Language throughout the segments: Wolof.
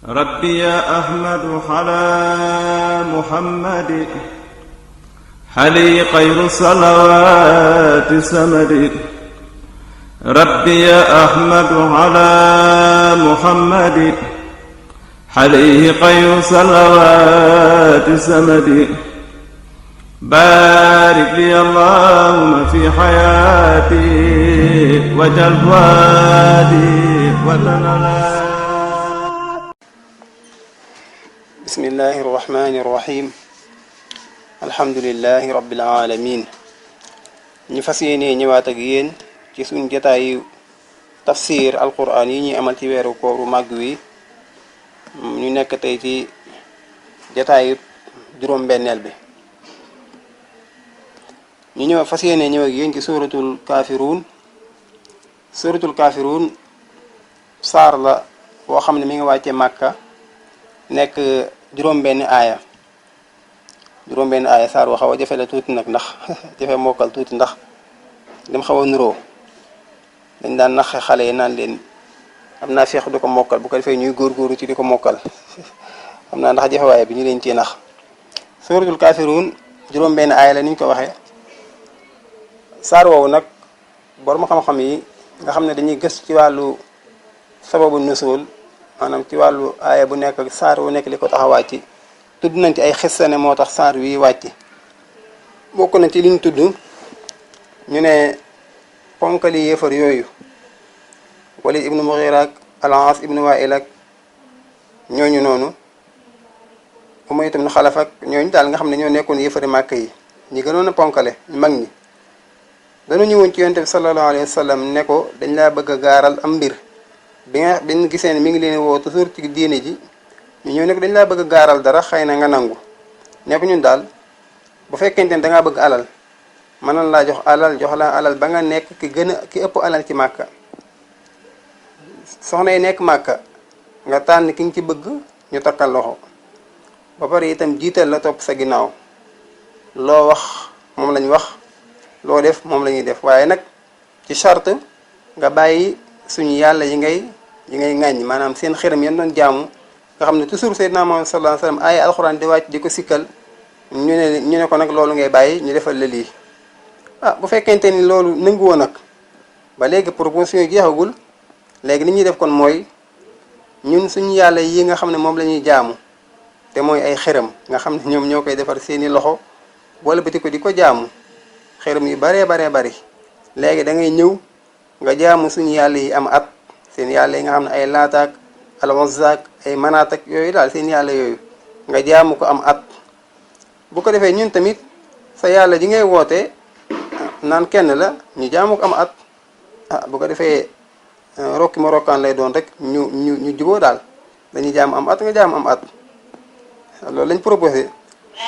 ربي يا أحمد على محمد حلي خير صلوات سمد. ربي يا أحمد على محمد حليه خير صلوات سمد. بارك لي اللهم في حياتي وجل وادي وتنالي. بسم الله الرحمن الرحيم. الحمد لله رب العالمين. ñu fas yéene ñëwaat ak yéen ci suñ jotaayu tafsir alquran yi ñuy amal ci weeru kooru màgg wi. ñu nekk tey ci jotaayu juróom-benneel bi. ñu fas yéene ñëw ak yéen ci suratul kaafiruun. suratul kaafiruun saar la boo xam ne mi ngi wàcce màkka nekk juróom-benn aaya saar woo xaw a jafe la tuuti nag ndax jafe mokkal tuuti ndax lim xaw a nuroo. dañ daan naxe xale yi naan leen am naa feex du ko mokkal bu ko defee ñuy góorgóoru ci di ko mokkal xam naa ndax jafewaay bi ñu leen ciy nax. suratul kaafiruun juróom-benn aaya la ni ñu ko waxee. saar woowu nag borom xam-xam yi nga xam ne dañuy gëstu ci wàllu sababu nusul maanaam ci wàllu aaya bu nekk ak saar wu nekk li ko tax a wàcc tudd nañ ci ay xissane moo tax saar wi wàcc. bokk na ci liñ tudd ñu ne ponkali yéefar yooyu Walid ibnu Mughira ak Al-As ibnu Wa'il ak ñooñu noonu Umayya ibnu Xalaf ak ñooñu daal nga xam ne ñoo nekkoon yéefari màkk yi ñi gënoon a ponkale ñu mag ñi dañu ñëwoon ci yonent bi sallallahu alayhi wa sallam ne ko dañ laa bëgg a gaaral am mbir biñ gisee ne mi ngi leen woo toujours ci diine ji ñu ñëw ne ko dañ laa bëgg a gaaral dara xëy na nga nangu ne ko ñun daal bu fekkente ne dangaa bëgg alal mën na laa jox alal ba nga nekk ki ëpp alal ci màkka. soxna yi nekk màkka nga tànn ki nga ci bëgg ñu takkal loxo ba pare itam jiital la topp sa ginnaaw loo wax moom lañ wax loo def moom la ñuy def waaye nag ci charte nga bàyyi suñu yàlla yi ngay ŋàññ maanaam seen xërëm yan doon jaamu nga xam ne toujours Seydina Muhammad sallallahu alayhi wasallam ay alxuraan di wàcc di ko sikkal ñu ne ko nag loolu ngay bàyyi ñu defal la lii. bu fekkente ni loolu nanguwoo nag ba léegi proposition yi jeexagul léegi li ñuy def kon mooy ñun suñu yàlla yi nga xam ne moom la ñuy jaamu te mooy ay xërëm nga xam ne ñoom ñoo koy defar seeni loxo wala biti ko di ko jaamu xërëm yu baree bari léegi da ngay ñëw nga jaamu suñu yàlla yi am at seen yàlla yi nga xam ne ay laataak al-Uzzaak ay manaat ak yooyu daal seen yàlla yooyu nga jaamu ko am at. bu ko defee ñun tamit sa yàlla ji ngay woote naan kenn la ñu jaamu ko am at bu ko defee rokki ma rokkaan lay doon rek ñu juboo daal dañuy jaam am at nga jaam am at loolu lañ proposé.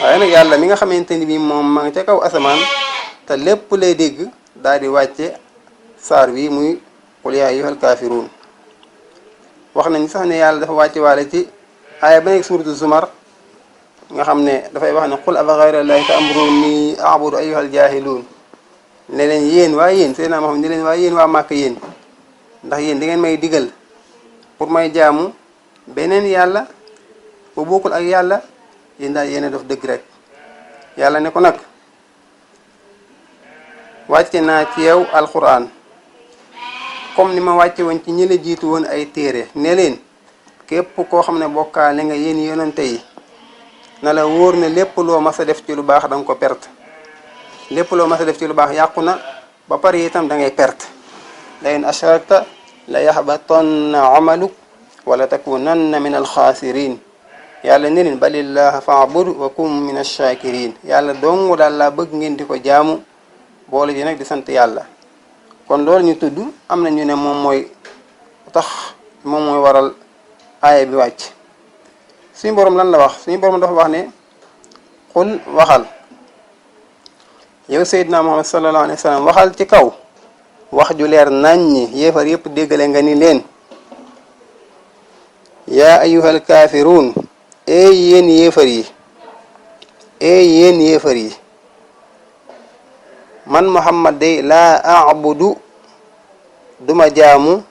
waaye nag yàlla mi nga xamante ni bii moom maa ngi ca kaw asamaan te lépp lay dégg daal di wàcce saar wi muy qul yaa ayyuhal kaafiruun. wax nañ sax ne yàlla dafa wàcce waale ci aaya ba nekk suuratu Zumar nga xam ne dafay wax ne qul afa ghayra llaahi ta'muruni a'budu ayyuhal jaahiluun. ne leen yéen waa yéen Seydina Muhammad ne leen waa yéen waa Màkka yéen ndax yéen da ngeen may digal pour may jaamu beneen yàlla bu bokkul ak yàlla yéen daal yéen a def dëgg rek. yàlla ne ko nag wàcce naa ci yow alquran comme ni ma wàcce woon ci ñi la jiitu woon ay téere ne leen képp koo xam ne bokkaale nga yéen yonante yi na la wóor ne lépp loo mas a def ci lu baax da nga ko perte. lépp loo mas a def ci lu baax yàqu na ba pare itam da ngay perte. la in ashrakta la yaxbatanna amaluk wala takunanna min alxaasirin. yàlla ne leen balillaha fa'bud wa kun min ash-shakirin. yàlla dong daal laa bëgg ngeen di ko jaamu boole ji nag di sant yàlla. kon loolu ñu tudd am na ñu ne moom mooy waral aaya bi wàcc. suñu borom lan la wax suñu borom dafa wax ne xul waxal yow Seydina Muhammad sallallahu alayhi wa sallam waxal ci kaw wax ju leer naññi yéefar yépp déggale nga ni leen yaa ayyuhal kaafiruun yéen yéefar yi man Muhammad day laa a'budu duma jaamu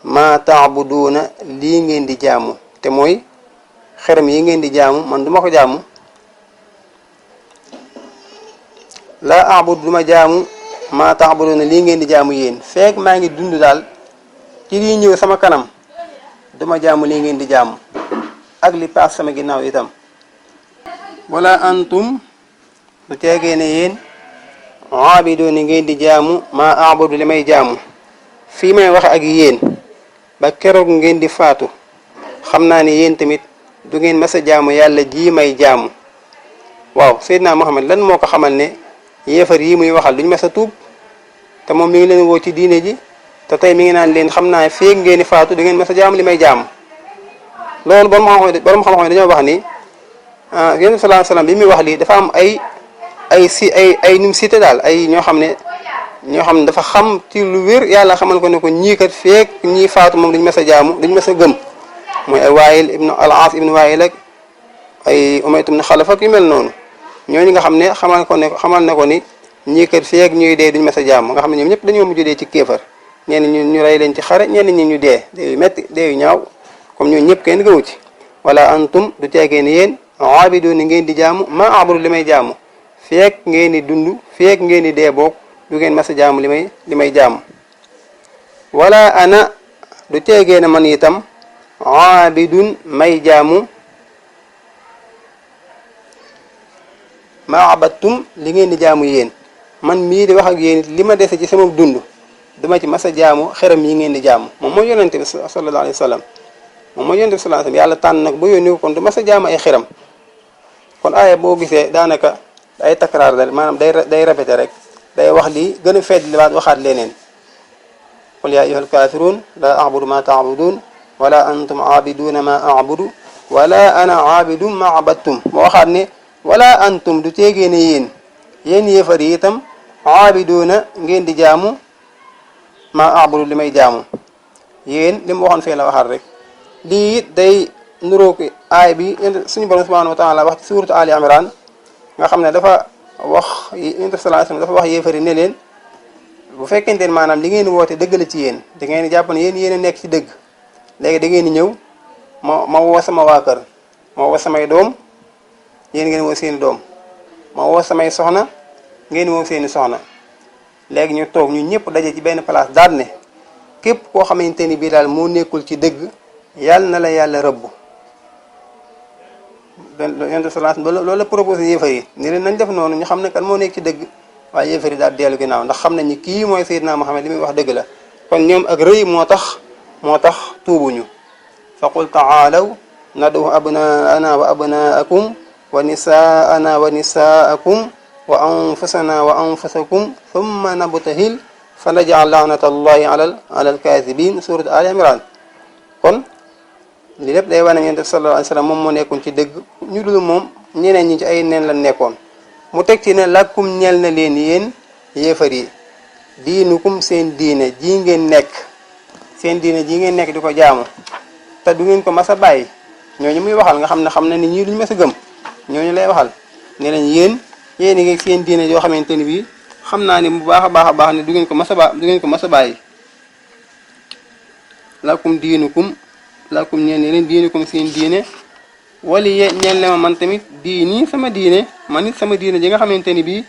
maa taabuduuna lii ngeen di jaamu te mooy xërëm yi ngeen di jaamu man duma ko jaamu. laa abudu duma jaamu maa taabuduuna lii ngeen di jaamu yéen feek maa ngi dund daal ci lii ñëw sama kanam duma jaamu lii ngeen di jaamu ak li paas sama ginnaaw itam. wala antum du teegee ne yéen aabiduuna ngeen di jaamu maa abudu li may jaamu fii may wax ak yéen ba keroog ngeen di faatu xam naa ne yéen tamit du ngeen mas a jaamu yàlla ji may jaamu. waaw Seydina Muhammad lan moo ko xamal ne yéefar yi muy waxal duñ mas a tuub te moom mi ngi leen woo ci diine ji te tey mi ngi naan leen xam naa feeg ngeen di faatu du ngeen mas a jaamu li may jaamu. loolu borom xam-xam dañoo wax ni Yonent bi sallallahu alayhi wasallam bi muy wax lii dafa am ay num cité daal ay ñoo xam ne dafa xam ci lu wér yàlla xamal ko ne ko ñii kat feek ñii faatu moom duñ mas a jaamu duñ mas a gëm mooy ay Waayil ibnu al-Aas ibnu Waayil ak ay Umayya ibnu Xalaf ak yu mel noonu ñooñu nga xam ne xamal na ko ni ñii kat feek ñuy dee duñ mas a jaamu nga xam ne ñoom ñëpp dañoo mujj dee ci kéefar ñenn ñu rey leen ci xare ñenn ñi ñu dee yu metti dee yu ñaaw comme ñooñu ñëpp kenn gëmu ci. wala antum du teegee ni yéen aabiduuna ngeen di jaamu ma abudu li may jaamu feek ngeen di dund feek ngeen di dee boog du ngeen mas a jaamu li may jaamu. wala ana du teegee na man itam aabidun may jaamu ma abattum li ngeen di jaamu yéen man mii di wax ak yéen li ma dese ci sama dund duma ci mas a jaamu xeram yi ngeen di jaamu. moom mooy yonente bi sallallahu alayhi wa sallam moom mooy yonente bi sallallahu alayhi wa sallam yàlla tànn nag bu yónni ko kon du mas a jaamu ay xeram. kon aaya boo gisee daanaka ay takraar la maanaam day répété rek day wax lii gën a fedd li waat waxaat leneen. qul yaa ayyuhal kaafiruun laa a'budu ma ta'budun wala antum aabiduuna ma a'budu wala ana aabidun ma abattum moo waxaat ne wala antum du teegee ne yéen yéefar yi itam aabiduuna ngeen di jaamu ma a'budu li may jaamu yéen li mu waxoon fee la waxaat rek. lii it day nuróo aay bi suñu borom subhanahu wa taala wax ci suuratu Ali Imran nga xam ne dafa wax Yonent bi sallallahu alayhi wasallam dafa wax yéefar yi ne leen bu fekkente ne maanaam li ngeen woote dëgg la ci yéen da ngeen di jàpp ne yéen a nekk ci dëgg léegi da ngeen di ñëw ma woo sama waa kër ma woo samay doom yéen ngeen woo seeni doom ma woo samay soxna ngeen woo seeni soxna léegi ñu toog ñu ñëpp daje ci benn place daal ne képp koo xamante ni bii daal moo nekkul ci dëgg yàlla na la yàlla rëbb. Yonent sallallahu loolu la proposé yéefar yi ni leen nañ def noonu ñu xam ne kan moo nekk ci dëgg waaye yéefar yi daal dellu ginnaaw ndax xam nañ ni kii mooy Seydina Muhammad li muy wax dëgg la. kon ñoom ak rëy moo tax tuubuñu. fa qul taalaw nadu abnaana wa abnaakum wa nisaana wa nisaakum wa anfusana wa anfusakum thumma nabtahil fa naj'al laanata allahi ala alkaazibin surat Ali Imran. kon li lépp day wane Yonent bi sallallahu alayhi wasallam moom moo nekkoon ci dëgg ñu dul moom ñeneen ñi ci ay neen la nekkoon. mu teg ci ne lakum ñel na leen yéen yéefar yi diinukum seen diine ji ngeen nekk di ko jaamu te du ngeen ko mas a bàyyi. ñooñu muy waxal nga xam na ni ñii duñ mas a gëm ñooñu lay waxal ne leen yéen ngi seen diine yoo xamante ni bii xam naa ni bu baax a baax ne du ngeen ko mas a bàyyi. lakum ñeel ne leen diinukum seen diine wali ñeel ne ma man tamit diini sama diine man it sama diine ji nga xamante ni bii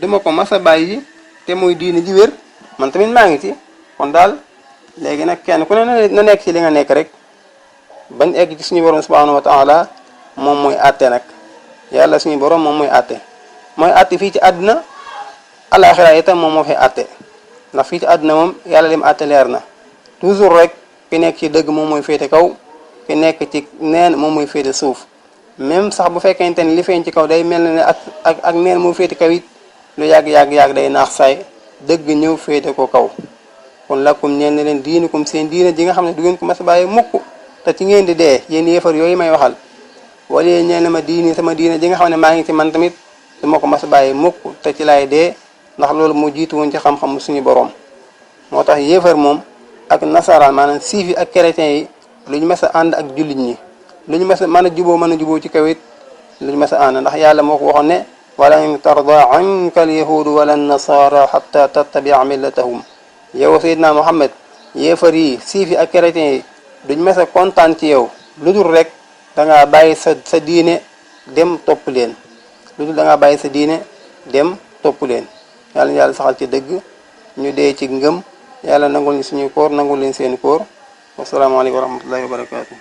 duma ko mas a bàyyi te mooy diine ji wér man tamit maa ngi ci. kon daal léegi nag kenn ku ne na nekk ci li nga nekk rek bañ egg ci suñu borom subhanahu wa taala moom mooy àtte nag yàlla suñu borom moom mooy àtte fii ci àdduna alaxira itam moom moo fi àtte ndax fii ci àdduna moom yàlla lim àtte leer na toujours rek ki nekk ci dëgg moom mooy féete kaw ki nekk ci neen moom mooy féete suuf. même sax bu fekkente ni li feeñ ci kaw day mel ne ak neen moo féete kaw it lu yàgg day naax saay dëgg ñëw féete ko kaw. kon lakum ñeen ne leen diinukum seen diine ji nga xam ne du ngeen ko mas a bàyyi mukk te ci ngeen di dee yéen yéefar yooyu may waxal wala ñeen ma diini sama diine ji nga xam ne maa ngi ci man tamit du ma ko mas a bàyyi mukk te ci laay dee ndax loolu moo jiitu woon ci xam-xam suñu borom. moo tax yéefar moom ak nasaraan maanaam siif yi ak chrétiens yi luñ mas a ànd ak jullit ñi luñ mas a mën a juboo ci kaw it luñ mas a ànd ndax yàlla moo ko waxoon ne walan tarda anka al yahudu wala nasara hatta tattabia millatahum yow Seydina Muhammad yéefar yi siif yi ak chrétiens yi duñ mës a kontaan ci yow lu dul rek dangaa bàyyi sa diine dem topp leen lu dul dangaa bàyyi sa diine dem topp leen yàlla ñu yàlla saxal ci dëgg ñu dee ci ngëm yàlla nangul ñu suñuy koor nangul leen seeni koor wasalaamaaleykum wa rahmatullahi wa barakaatu